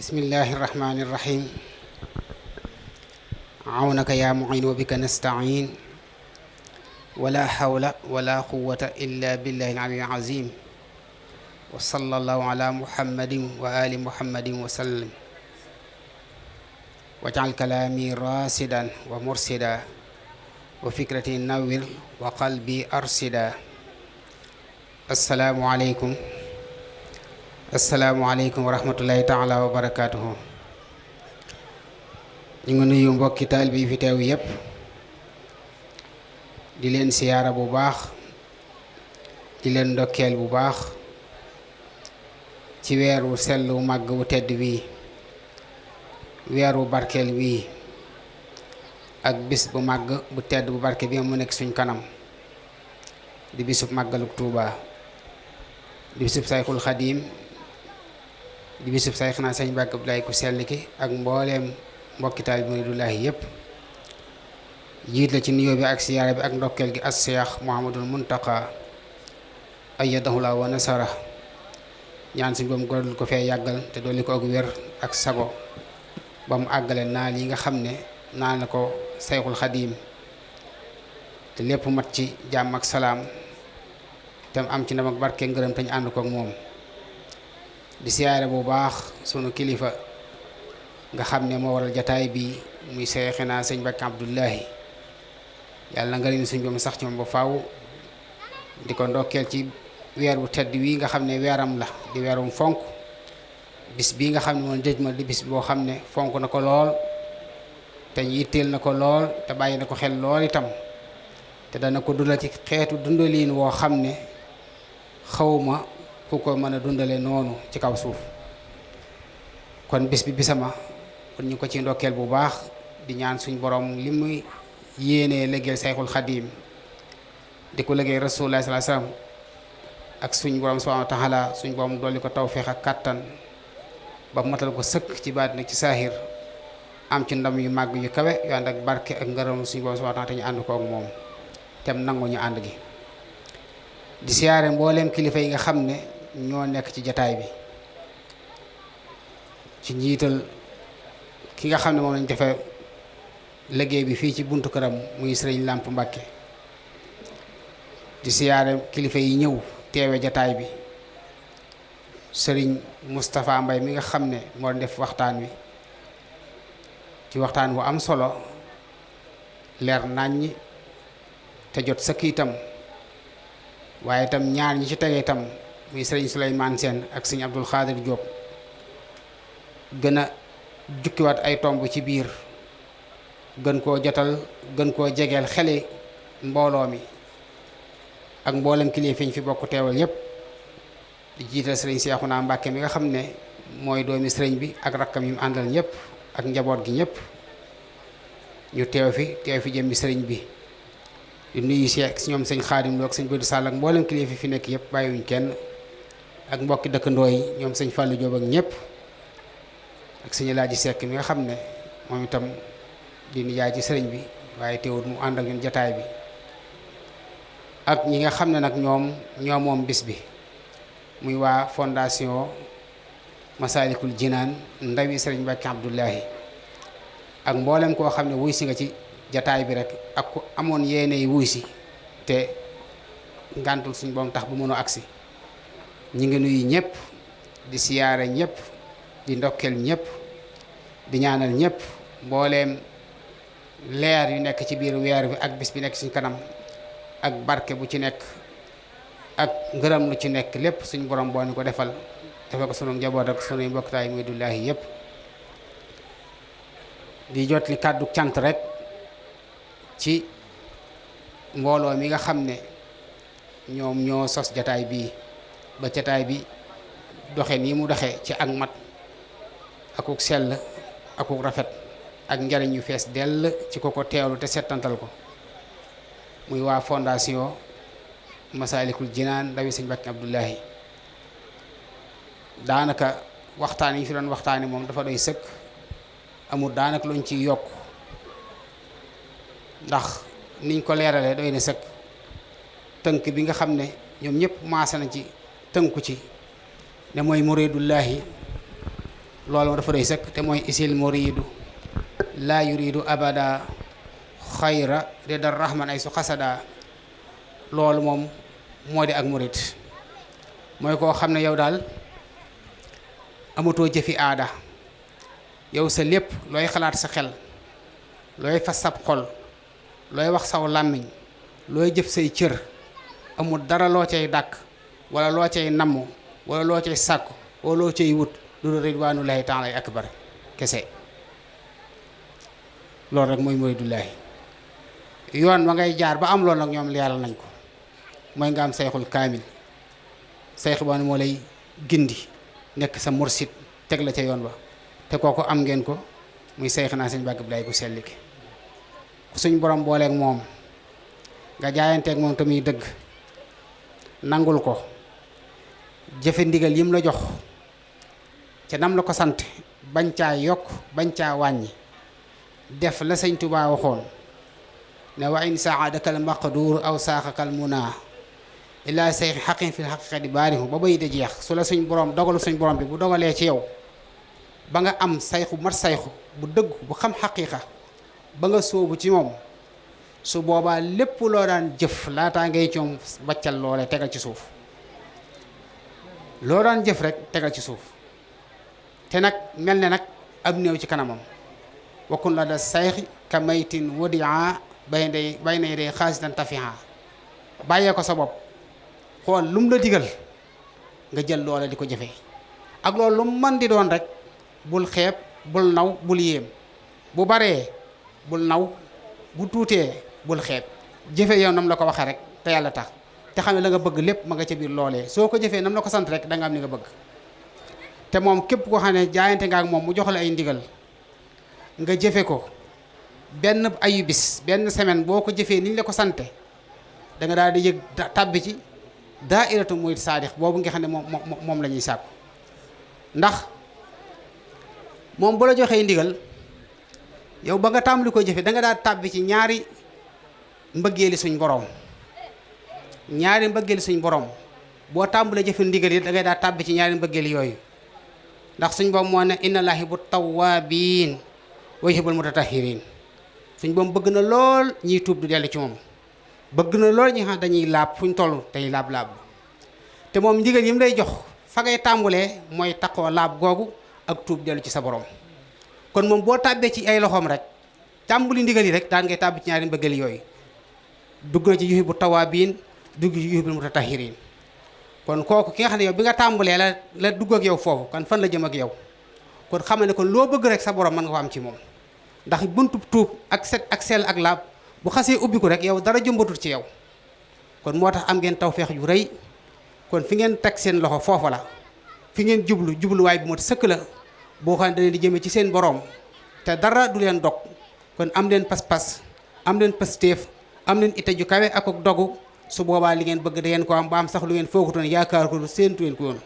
bismillahi irrahmani irrahim awnaka ya muin wa bika nastain wala hawla wala quwata illa billahi al-ali al-azim wa sallallahu ala muhammadin wa ali muhammadin wa sallam waj'al kalami rasidan wa mursida wa fikrati nawwir wa qalbi arsida. assalaamu aleykum wa rahmatullahi taala wa barakaatuhu. ñu ngi nuyu mbokki taalibe yi fi teew yépp di leen siyaara bu baax di leen ndokkeel bu baax ci weer wu sell wu màgg wu tedd wii, weer wu barkeel wii, ak bis bu màgg bu tedd bu barke bi mu nekk suñ kanam di bisub màggaluk Tuubaa, di bisub Sayxul Xadiim, di bisub Sayxuna Sëñ Mbàkke Abdoulaye ku sell ki ak mbooleem mbokki taalibe muriidullaahi yépp. jiit la ci nuyoo bi ak siyaara bi ak ndokkeel gi as Seex Muhammadul Muntaqa ayyadahu wa nasara, ñaan suñ boom goral ko fee yàggal te dolli ko ak wér ak sago ba mu àggale naal yi nga xam ne naal na ko Sayxul Xadiim te lépp mat ci jàmm ak salaam te am ci ndam ak barke ngërëm te ñu ànd ko ak moom. di siyaare bu baax sunu kilifa nga xam ne moo waral jataay bi muy Seexina Sëñ Mbàkke Abdullahi, yàlla nga leen suñ boom sax ci moom ba faaw. di ko ndokkeel ci weer bu tedd wi nga xam ne weeram la di weerum fonk, bis bii nga xam ne moom dëj ma di bis boo xam ne fonk na ko lool te yitteel na ko lool te bàyyi na ko xel lool itam, te dana ko dundal ci xeetu dundaliin woo xam ne xawma ku ko mën a dundale noonu ci kaw suuf. kon bis bi bisama kon ñu ko ci ndokkeel bu baax di ñaan suñ borom li muy yéenee liggéeyal Sayxul Xadiim di ko liggéey Rasulullah sallallahu alayhi wasallam ak suñ borom subhanahu wa ta'ala suñ borom dolli ko tawfeex ak kàttan ba matal ko sëkk ci baat nag ci saahir, am ci ndam yu màgg yu kawe yu ànd ak barke ak ngërëm suñ borom subhanahu wa ta'ala te ñu ànd ko ak moom tem nangu ñu ànd gi. di siyaare mbooleem kilifa yi nga xam ne ñoo nekk ci jataay bi ci njiital ki nga xam ne moom lañ defee liggéey bi fii ci buntu këram muy sëriñ Làmp Mbàkke. di siyaare kilifa yi ñëw teewe jataay bi, sëriñ Moustapha Mbay mi nga xam ne moo def waxtaan wi ci waxtaan wu am solo leer naññi te jot sëkk itam, waaye itam ñaar ñi ci tege itam muy sëriñ Souleymane Sène ak sëriñ Abdul Xaadir Diop gën a jukkiwaat ay tomb ci biir, gën koo jotal, gën koo jegeel xeli mbooloo mi ak mboolem kilifa yi fi bokk teewal yépp. di jiital sëriñ Seexuna Mbàkke mi nga xam ne mooy doomi sëriñ bi ak rakkam yi mu àndal ñëpp ak njaboot gi ñëpp ñu teew fi jëmmi sëriñ bi. di nuyu si ñoom sëñ Xaadim Lo ak sëñ Bëdu Sall ak mboolem kilifa fi nekk yëpp bàyyiwuñ kenn, ak mbokki dëkkandoo yi ñoom sëñ Fàllu Jóob ak ñëpp, ak sëñ Laaji Sekk mi nga xam ne moom itam di nijaay ci sëriñ bi waaye teewul mu ànd ak ñun jataay bi, ak ñi nga xam ne nag ñoo moom bis bi muy waa fondation Masalikul Jinaan ndawi sëriñ Mbàkke Abdullahi, ak mboolem koo xam ne wuy si nga ci jataay bi rek ak ku amoon yéene yi wuy si te ngàntul suñ boom tax bu mënoo agsi. ñi ngi nuyu ñëpp di siyaare ñëpp di ndokkeel ñëpp di ñaanal ñëpp mbooleem leer yu nekk ci biir weer bi ak bis bi nekk suñ kanam ak barke bu ci nekk ak ngërëm lu ci nekk lépp suñ borom boo ni ko defal ko sunu njaboot ak sunuy mbokktaay muy dullaahi yëpp. di jot li kàddu cant rek ci mbooloo mi nga xam ne ñoom ñoo sos jataay bii ba jataay bi doxe nii mu doxe ci ak mat akuk sell akuk rafet ak njariñ yu fees dell ci ko teewlu te settantal ko, muy waa fondation Masalikul Jinaan ndawi sëñ Mbàkke Abdullahi. daanaka waxtaan yi fi doon waxtaani moom dafa doy sëkk, amul daanaka luñ ci yokk ndax niñ ko leeralee doy na sëkk. tënk bi nga xam ne ñoom ñëpp maase na ci tënku ci ne mooy muridullahi loolu dafa rëy sëkk te mooy isil muridu laa yuridu abada xayra rida rahman ay su xasada. loolu moom moo di ak murid mooy koo xam ne yow daal amatoo jëfi aada, yow sa lépp looy xalaat sa xel, looy fas sab xol, looy wax saw làmmiñ, looy jëf say cër, amul dara loo cay dàkk wala loo cay namm wala loo cay sàkku wala loo cay wut lu ridwaanullaahi taala akbar kese. loolu rek mooy muridullaahi. yoon wa ngay jaar ba am loolu nag ñoom leeral nañ ko, mooy nga am sayxul kaamil, sayx boo ne moo lay gindi nekk sa mursid teg la ca yoon ba, te kooku am ngeen ko muy sayx naa sëñ Mbàkke Bilaay bu sell ki ku suñ borom booleeg moom nga jaayanteeg moom te muy dëgg, nangul ko jëfe ndigal yim la jox ca nam la ko sant, bañ caa yokk bañ caa wàññi, def la sëñ Tuubaa waxoon ne wa in saadakal maqduur aw saaxakal munaa illaa sayxi xaqin fil xaqiqati baarihu ba bay de jeex. su la suñ borom dogalu suñ borom bi bu dogalee ci yow ba nga am sayxu mat sayxu bu dëggu bu xam xaqiiqa ba nga sóobu ci moom, su boobaa lépp loo daan jëf laataa ngay coom baccal loole tegal ci suuf, loo daan jëf rek tegal ci suuf, te nag mel ne nag ab néew ci kanamam. wakkun la da sayxi ka maytin wadia bay na day xaasitan tafiha. bàyyee ko sa bopp, xool lu mu la digal nga jël loola di ko jëfee, ak loolu lu mu mën di doon rek bul xeeb bul naw bul yéem, bu baree bul naw, bu tuutee bul xeeb, jëfe yow nam la ko waxee rek te yàlla tax, te xam ne la nga bëgg lépp ma nga ca biir loolee. soo ko jëfee nam la ko sant rek da nga am li nga bëgg. te moom képp koo xam ne jaayante nga ak moom mu jox la ay ndigal nga jëfe ko benn ayu bis benn semaine, boo ko jëfee niñ la ko sante da nga daal di yëg tàbbi ci daairatu murid saadix boobu nga xam ne moom la ñuy sàkku. ndax moom bu la joxee ndigal yow ba nga tàmbali ko jëfe da nga daal tàbbi ci ñaari mbëggeeli suñ borom, ñaari mbëggeeli suñ borom. boo tàmbalee jëfe ndigal yi da ngay daal tàbbi ci ñaari mbëggeeli yooyu, ndax suñ borom moo ne inna llaaha yuhibbu tawwaabiin wa yuhibbul mutatahhiriin. suñ borom bëgg na lool ñiy tuub du dellu ci moom, bëgg na lool ñi xam dañuy laab fuñ toll tey laab te moom ndigal yi mu lay jox fa ngay tàmbulee mooy taqoo laab googu ak tuub dellu ci sa borom. kon moom boo tàbbee ci ay loxoom rek tàmbuli ndigal yi rek daan ngay tàbbi ci ñaari mbëggal yooyu, dugg na ci yuhibbu tawaabiin dugg ci yuhibbul mutatahhiriin. kon kooku ki nga xam ne yow bi nga tàmbulee la dugg ak yow foofu kan fan la jëm ak yow, kon xam ne kon loo bëgg rek sa borom mën nga ko am ci moom. ndax buntu tuub ak set ak sell ak laab bu xasee ubbi ko rek yow dara jëmbatul ci yow. kon moo tax am ngeen tawfeex ju rëy, kon fi ngeen teg seen loxo foofa la, fi ngeen jubluwaay bu mot sëkk la boo xam ne da leen di jëmee ci seen borom te dara du leen dog. kon am leen pas-pas, am leen pastéef, am leen itte ju kawe ak dogu, su boobaa li ngeen bëgg da ngeen ko am ba am sax lu ngeen foogutoon yaakaar ko séentu leen ko woon.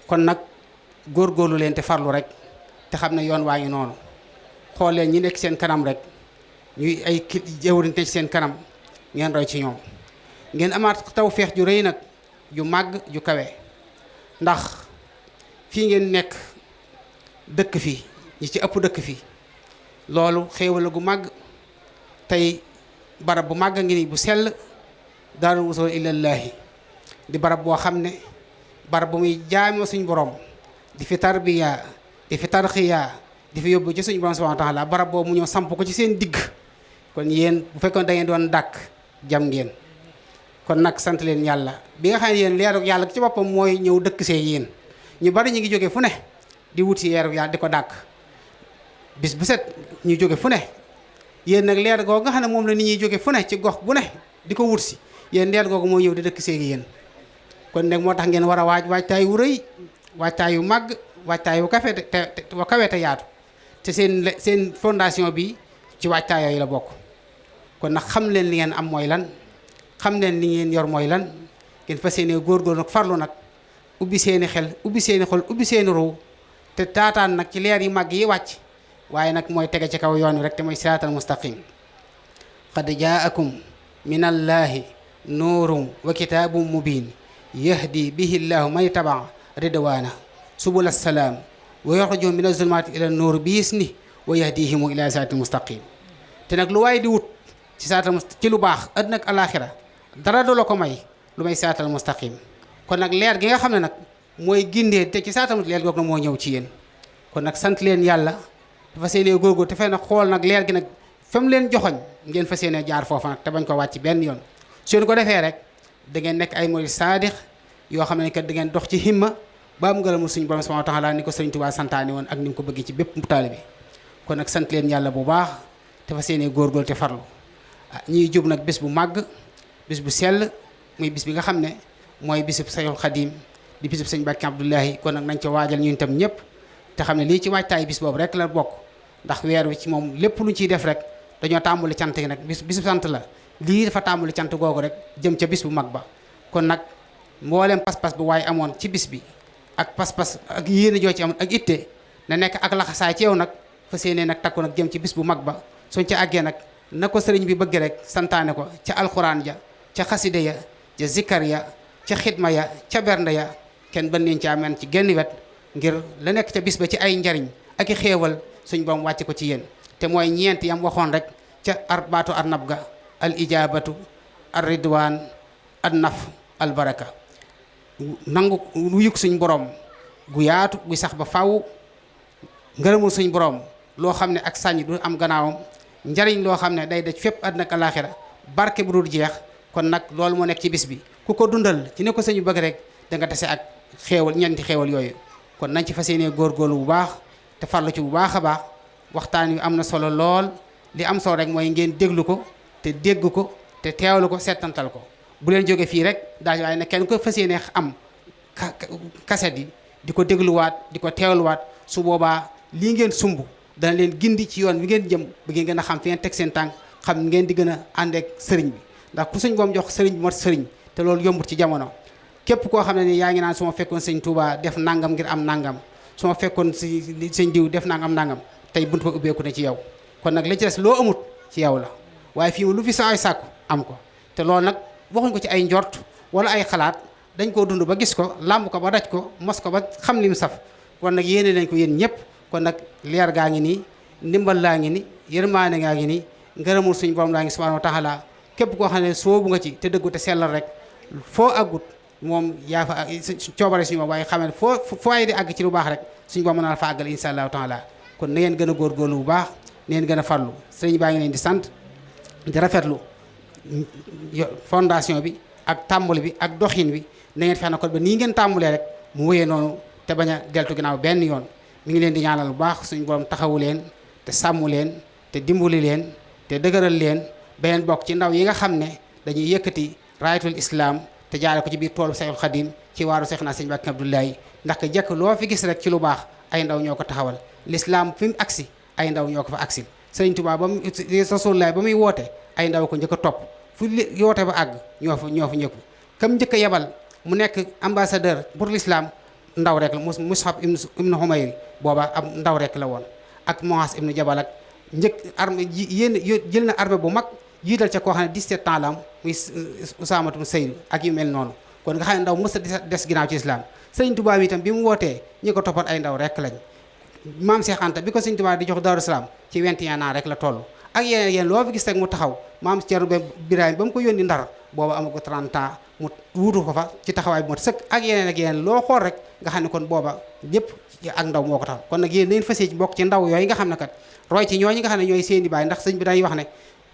kon nag góorgóorlu leen te farlu rek te xam ne yoon waa ngi noonu. xool leen ñi nekk seen kanam rek ñuy ay jawriñ te ci seen kanam ngeen roy ci ñoom. ngeen amaat tawfeex ju rëy nag ju màgg ju kawe, ndax fii ngeen nekk dëkk fii ñi ci ëpp dëkk fii loolu xéewal gu màgg. tey barab bu màgg ngi nii bu sell, daarul wusul ilallaahi, di barab boo xam ne barab bu muy jaamoo suñ borom di fi tarbiya di fi tarxiya di fi yóbbu ci suñu borom subhanahu wa taala. barab boobu mu ñëw samp ko ci seen digg, kon yéen bu fekkoon da ngeen doon dàkk jam ngeen. kon nag sant leen yàlla bi nga xam ne yéen leeru yàlla ci boppam mooy ñëw dëkk see yéen. ñu bari ñu ngi jóge fu ne di wut si leeru yàlla di ko dàkk bis bu set ñu jóge fu ne. yéen nag leer googu nga xam ne moom la nit ñuy jóge fu ne ci gox bu ne di ko wut si, yéen leer googu moo ñëw di dëkk see yéen. kon nag moo tax ngeen war a waajtaay wu rëy, waajtaay yu màgg, waajtaay wu kafe te kawe te yaatu. te seen fondation bi ci waajtaay yooyu la bokk. kon nag xam leen li ngeen am mooy lan, xam leen li ngeen yor mooy lan, ngeen fas yéene góorgóorlu nag farlu nag ubbi seeni xel, ubbi seeni xol, ubbi seeni ruu te taataan nag ci leer yu màgg yi wàcc. waaye nag mooy tege ci kaw yoon wi rek te mooy siraatal mustaqim. qad jaakum min allaahi nuurun wa kitaabun mubiin yahdi bihi llaahu man ittaba'a ridwaana subula salaam wa yuxrijuhum mina zulumaati ila nuur bi izni wa yahdihim ila siraatin mustaqim te nag lu waaye di wut ci siraatal ci lu baax àddina ak alaaxira dara du la ko may lu may siraatal mustaqim kon nag leer gi nga xam ne nag mooy gindee te ci siraatal leer googu nag moo ñëw ci yéen kon nag sant leen yàlla dafa seenee góorgóor te fay nag xool nag leer gi nag fa mu leen joxoñ ngeen fa seenee jaar foofa nag te bañ ko wàcc benn yoon su ko defee rek da ngeen nekk ay murid saadix yoo xam ne kat da ngeen dox ci himma ba am ngërëmul suñu borom subhanahu wa taala ni ko Sëriñ Tuubaa santaane woon ak ni mu ko bëggee ci bépp taalibe bi kon nag sant leen yàlla bu baax te fa seenee góorgóor te farlu ñuy jub nag bis bu màgg bis bu sell muy bis bi nga xam ne mooy bisub Sayxul Xadiim di bisub sëñ Mbàkke Abdullahi kon nag nañ ca waajal ñun itam ñëpp te xam ne lii ci waajtaay bis boobu rek la bokk ndax weer wi ci moom lépp lu ñu ciy def rek dañoo tàmbali cant gi nag bisub sant la lii dafa tàmbali cant googu rek jëm ca bis bu mag ba kon nag mbooleem pas-pas bu waaye amoon ci bis bi ak pas-pas ak yéene joo ci amoon ak itte na nekk ak laxasaay ci yow nag fas yéene nag takku nag jëm ci bis bu mag ba suñ ca àggee nag na ko sëriñ bi bëgg rek santaane ko ca alxuraan ja ca xaside ya ca zikkar ya ca xidma ya ca bernde ya kenn bën leen caa men ci genn wet ngir la nekk ca bis ba ci ay njariñ ak i xéewal suñ boom wàcc ko ci yéen te mooy ñeent yam waxoon rek ca baatu arnab ga al ijabatu ar ridwan an naf al baraka nangu wuyuk suñ borom gu yaatu gu sax ba faw ngërëmul suñ borom loo xam ne ak sàññ du am gannaawam njariñ loo xam ne day daj fépp àddina ak alaaxira barke bu dul jeex kon nag loolu moo nekk ci bis bi ku ko dundal ci ne ko sëñu bëgg rek da nga tase ak xéewal ñeenti xéewal yooyu kon nañ ci fas yéenee góorgóorlu bu baax te farlu ci bu baax a baax waxtaan wi am na solo lool li am solo rek mooy ngeen déglu ko te dégg ko te teewlu ko settantal ko bu leen jóge fii rek daal waaye nag kenn ko fas yéenee am kaset yi di ko dégluwaat di ko teewluwaat su boobaa lii ngeen sumb dana leen gindi ci yoon bi ngeen jëm ba ngeen gën a xam fi ngeen teg seen tànk xam ngeen di gën a ànd ak sëriñ bi ndax ku suñ boom jox sëriñ bi mot sëriñ te loolu yombut ci jamono képp koo xam ne ni yaa ngi naan su ma fekkoon sëñ Touba def nangam ngir am nangam su ma fekkoon si sëñ diw def nangam tey buntu ba ubbeeku ne ci yow kon nag li ci des loo amut ci yow la waaye fii lu fi sa ay sàkku am ko te loolu nag waxuñ ko ci ay njort wala ay xalaat dañ koo dund ba gis ko làmb ko ba daj ko mos ko ba xam li mu saf kon nag yéene nañ ko yéen ñëpp kon nag leer gaa ngi nii ndimbal laa ngi ni yërmaane gaa ngi nii ngërëmul suñ borom laa ngi subhanahu wa taala képp koo xam ne soobu nga ci te dëggu te sellal rek foo àggut moom yaa fa coobare suñu moom waaye xam ne foo ay di àgg ci lu baax rek suñu borom mën na la fa àggal insha allahu taala kon na ngeen gën a góorgóorlu bu baax na ngeen gën a farlu sëriñ baa ngi leen di sant di rafetlu fondation bi ak tàmbali bi ak doxin bi na ngeen fexe na kon ba nii ngeen tàmbalee rek mu wéyee noonu te bañ a deltu ginnaaw benn yoon mi ngi leen di ñaanal bu baax suñu borom taxawu leen te sàmm leen te dimbali leen te dëgëral leen ba ngeen bokk ci ndaw yi nga xam ne dañuy yëkkati raayatul islam te jaare ko ci biir toolu Seexul Xadim ci waaru Seexna Sëñ Mbàkke Abdoulaye ndax que jekk loo fi gis rek ci lu baax ay ndaw ñoo ko taxawal l'islam fi mu agsi ay ndaw ñoo ko fa agsil Sëriñ Tuubaa ba mu Rasulullaay ba muy woote ay ndaw ko njëkk a topp fu yoote ba àgg ñoo fa ñëkku kam njëkk a yebal mu nekk ambassadeur pour l'islam ndaw rek la Mus'ab ibnu Umayr booba am ndaw rek la woon ak Mu'aaz ibnu Jabal ak njëkk armée yéen jël na armée bu mag jiital ca koo xam ne 17 ans la am muy Usaamatu Saydu ak yu mel noonu kon nga xam ne ndaw mës a des ginnaaw ci islam Sëriñ Tuubaa bi itam bi mu wootee ñi ko toppat ay ndaw rek lañ maam Cheikh Anta bi ko Sëriñ Tuubaa di jox Daaru Salaam ci 21 ans rek la toll ak yeneen loo fi gis rek mu taxaw maam Cerno Birahim ba mu ko yónni Ndar booba ama ko 30 ans mu wuutu ko fa ci taxawaay bu mat sëkk ak yeneen loo xool rek nga xam ne kon booba ñëpp ak ndaw moo ko taxaw kon nag yéen nañ fasee ci bokk ci ndaw yooyu nga xam ne kat roy ci ñooñu nga xam ne ñooy seeni baay ndax sëñ bi dañuy wax ne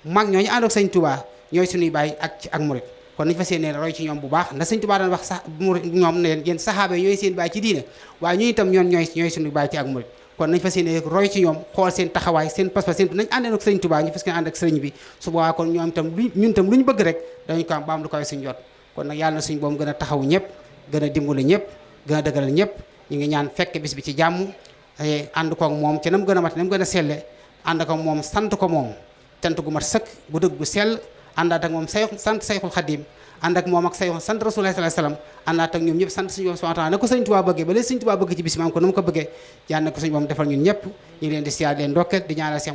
mag ñooñu ànd ak sëñ Tuubaa ñooy suñuy baay ak murit kon nañ fasee ne roy ci ñoom bu baax ndax sëñ Tuubaa daan wax sax murit ñoom ne leen yéen saxaaba yi ñooy seen baay ci diine waaye ñu itam ñooy suñuy baay ci ak murit kon nañ fas yéene roy ci ñoom xool seen taxawaay seen pas-pas seen nañ àndee ak sëriñ Tuubaa ñu fas yéene ànd ak sëriñ bi su boobaa kon ñoom itam ñun itam lu ñu bëgg rek dañu ko am ba am lu koy suñ jot kon nag yàlla na suñ boobu gën a taxaw ñëpp gën a dimbali ñëpp gën a dëgëral ñëpp ñu ngi ñaan fekk bis bi ci jàmm ànd koog moom ci nam gën a mat nam gën a selle ànd ko moom sant ko moom cant gu mat sëkk gu dëgg gu sell àndaat ak moom sant Sayxul Xadim ànd ak moom ak say sant Rasulullah sallallahu alayhi wasallam àndaat ak ñoom ñëpp sant suñu borom subhanahu wa ta'ala na ko Sëriñ Tuubaa bëggee ba léegi Sëriñ Tuubaa bëgg ci bis mi am ko na mu ko bëggee yàlla na ko suñu borom defal ñun ñëpp ñu ngi leen di siyaar leen ndokkeel di ñaanal Seex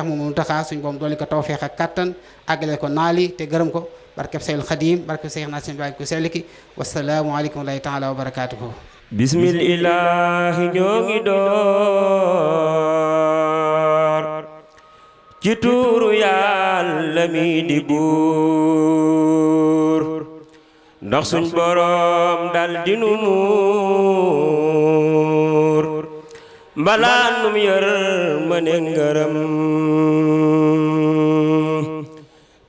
moom Muntaxa suñu borom dooli ko tawfeex ak kattan àggale ko naali te gërëm ko barkeb Sayxul Xadim barkeb Seexna Sëriñ Tuubaa ko selliki wasalaamu aleykum wa rahmatullahi ta'ala wa barakatuhu bismillaahi ñoo ngi door ci tuuru Yàlla mi di buur ndax suñ boroom dal di nu muur mbalaanum yërmande ngërëm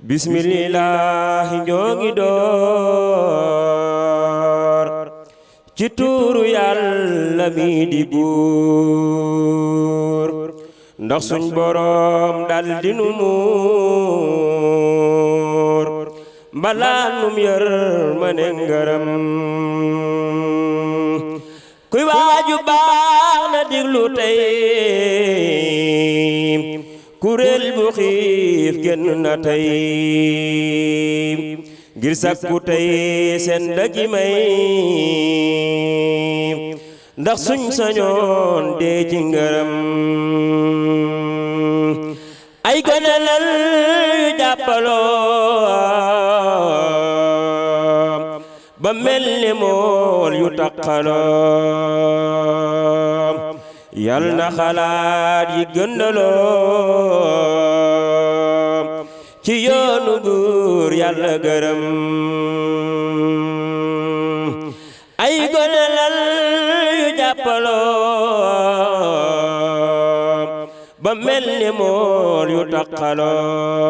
bismillaahi ñoo ngi door ci tuuru Yàlla mi di buur ndax suñ boroom dal di nu muur mbalaanum yërmande ngërëm kuy waaju baax na diglu tey kuréel bu xiif génn na tey ngir sakku tey seen dagi may ndax suñ sañoon dee ci ngërëm ay gone lal yu jàppaloo ba mel ni mool yu taqaloo yal na xalaat yi gëndaloo ci yoonu buur Yàlla gërëm ay gone lal yu jàppaloo ba mel ni mool yu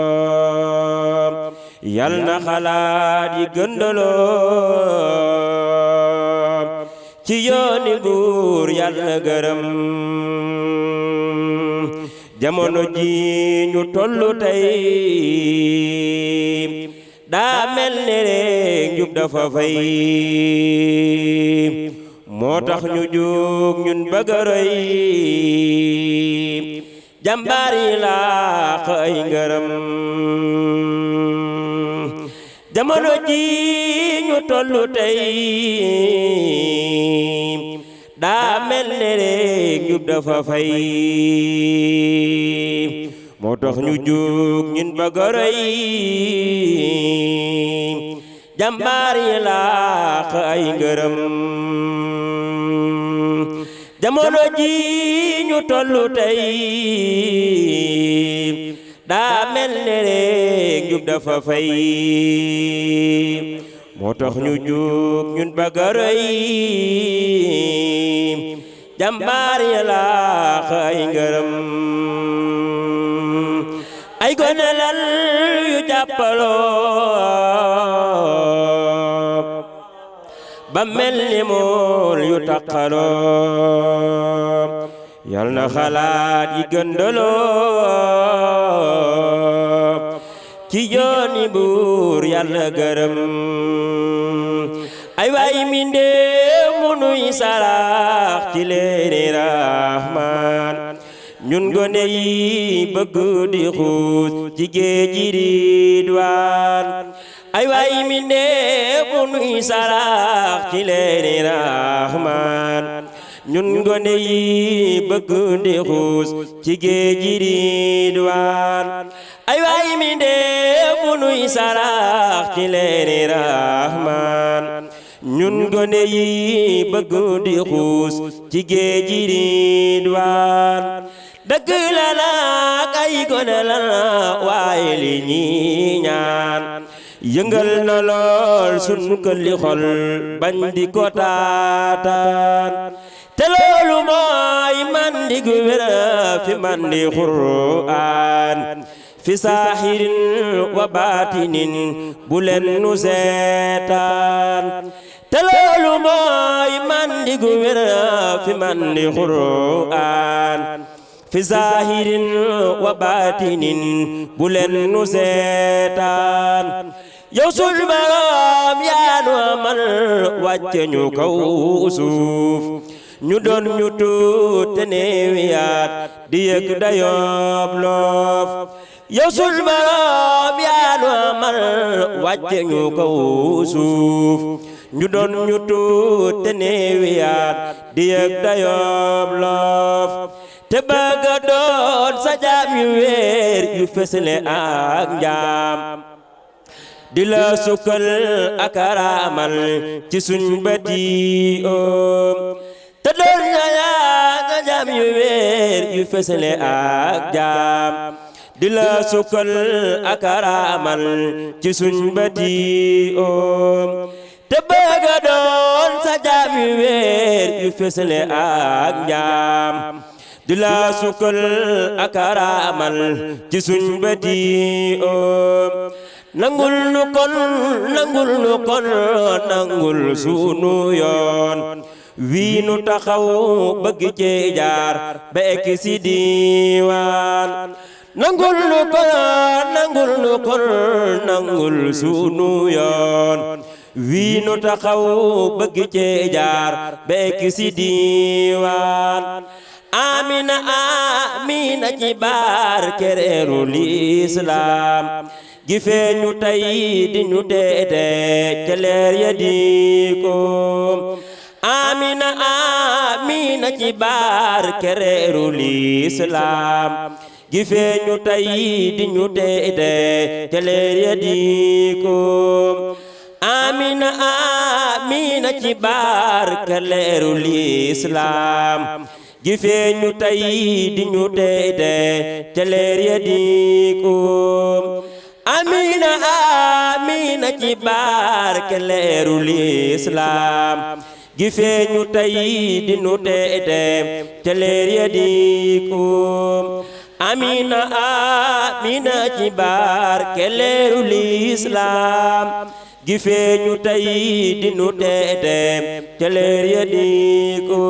taqaloo yal na xalaat yi gëndaloo ci yooni buur Yàlla gërëm jamono ji ñu tollu tey daa mel ni rek njub dafa fay moo tax ñu jóg ñun bëgg a roy jàmbaar yi làq ay ngërëm jamono ji ñu tollu tey daa mel ni rek njub dafa fay moo tax ñu jóg ñun bëgg a roy jàmbaar yi làq ay ngërëm jamono ji ñu tollu tey daa mel ni rek njub dafa fay moo tax ñu jóg ñun bëgg a roy jàmbaar yi làq ay ngërëm ay gone lal yu jàppaloo ba mel ni mool yu taqaloo yal na xalaat yi gëndaloo ci yooni buur Yàlla gërëm ay waay mi ndee munuy sarax ci leeri Rahmaan ñun gone yi bëgg di xuus ci géej gi Ridwaan ay waay mi ndee munuy sarax ci leeri Rahmaan ñun gone yi bëgg di xuus ci géej gi Ridwaan ay waay mi ndee munuy sarax ci leeri Rahmaan ñun gone yi bëgg di xuus ci géej gi Ridwaan dëgg la nag ay gone la waaye li ñi ñaan yëngal na lool sunu këli xol bañ di ko taataan te loolu mooy man di gu wér fi man di Qur'aan fi saahirin wa baatinin bu leen nu seetaan te loolu mooy man di gu wér fi man di Qur'aan fi saahirin wa baatinin bu leen nu seetaan yow sul boroom yaa nu amal wàcce ñu kaw suuf ñu doon ñu tuut te neewiyaat di yëg dayoob loof yow sul boroom yaa nu amal wàcce ñu kaw suuf ñu doon ñu tuut te neewiyaat di yëg dayoob loof te bëgg a doon sa jaam yu wéer yu fesle ak njaam di la sukkal ak araamal ci suñ bëti oom te doon nga jaam yu wéer yu fesale ak jaam di la sukkal ak araamal ci suñ bëti oom te bëgg a doon sa jaam yu wéer yu fesale ak jaam di la sukkal ak araamal ci suñ bëti oom nangul nu kon nangul sunu yoon wii nu taxaw bëgg cee jaar ba ek si diiwaan nangul nu kon nangul sunu yoon wii nu taxaw bëgg cee jaar ba ek si diiwaan amina amina ci barke reeru lislaam gi feeñu tey di ñu teete ca leer ya di ko amina amina ci barke reeru lislaam gi feeñu tey di ñu teete ca leer ya di ko amina amina ci barke leeru lislaam gi feeñu tey di ñu teete ca leer ya di ko amina amina ci barke leeru lislaam gi feeñu tey di ñu teete ca leer ya di ko amina amina ci barke leeru lislaam gi feeñu tey di ñu teete ca leer ya di ko